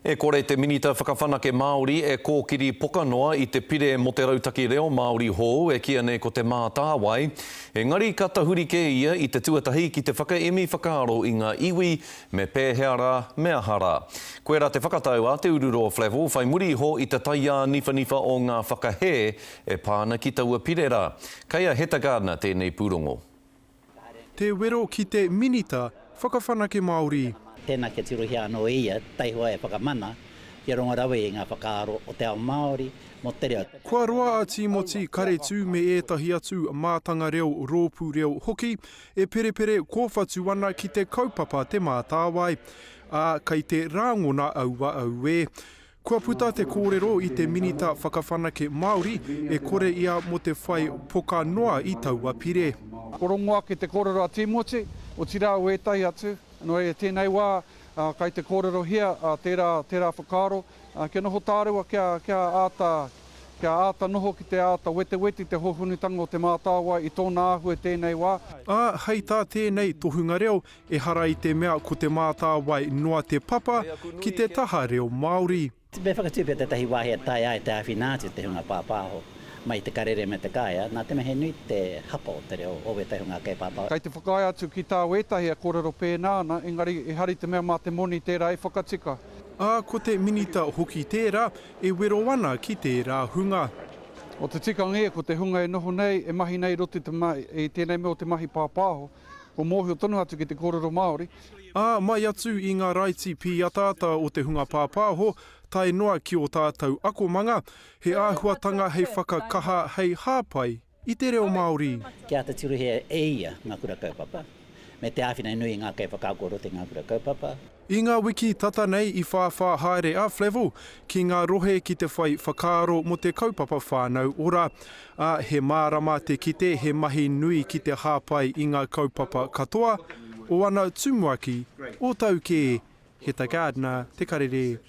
E kore te Minita Whakawhanake Māori e kōkiri pokanoa i te pire mō te Rautaki Reo Māori hou e kīia nei ko Te Mātāwai, engari ka tahuri kē ia i te tuatahi ki te whakaemi whakaaro i ngā iwi me pēhea rā, me aha rā. Koirā te whakatau a Te Ururoa Flavell whai muri iho i te taiā niwhaniwha o ngā whakahē e pā ana ki taua pire rā. Kei a Heta Gardiner tēnei pūrongo. Te wero ki te Minita Whakawhanake Māori. Tēnā kia tirohia anō e ia, taihoa e whakamana, kia rongo rawa i ngā whakaaro o te ao Māori mō te reo. Kua roa a Tīmoti Karetū me ētahi atu mātanga reo rōpū reo hoki e perepere kōwhatu ana ki te kaupapa Te Mātāwai, ā, kei te rāngona aua auē. Kua puta te kōrero i te Minita Whakawhanake Māori e kore ia mō te whai poka noa i taua pire. Kua rongo ake te kōrero a Tīmoti, otirā o ētahi atu, nō reira tēnei wā kai te kōrerohia tērā, tērā whakaaro, kia noho tārewa, kia, kia āta, kia āta noho ki te āta wetewete i te hōhonutanga o Te Mātāwai i tōna āhua i tēnei wā. Ā, hei tā tēnei tohunga reo, Ehara i te mea ko Te Mātāwai noa te papa ki te taha reo Māori. Me whakatū pea tētahi wāhi e taea ai te āwhina atu te hunga pāpāho mai i te karere me te kāea, nā te mea he nui te hapa o te reo o wētahi o ngā kaipāpāho. Kei te whakaae atu ki tā wētahi e kōrero pēnā ana, engari ehara i te mea mā te moni tērā e whakatika. Ā, ko te Minita hoki tērā e wero ana ki tērā hunga. O te tikanga ia, ko te hunga e noho nei, e mahi nei i roto i te i tēnei mea o te mahi pāpāho, Kua mōhio tonu atu ki te kōrero Māori. Ā, mai atu i ngā raiti pīataata o te hunga pāpāho, tae noa ki ō tātou akomanga, he āhuatanga hei whakakaha, hei hāpai i te reo Māori. Kia āta tirohia e ia ngā kura kaupapa, me te āwhina nui i ngā kaiwhakaako o roto i ngā kura kaupapa. I ngā wiki tata nei i whāwhā haere a Flavell ki ngā rohe ki te whai whakaaro mō te kaupapa Whānau Ora, ā, he mārama te kite he mahi nui ki te hāpai i ngā kaupapa katoa o ana tumuaki o tau kē. Heta Gardiner, Te Karere.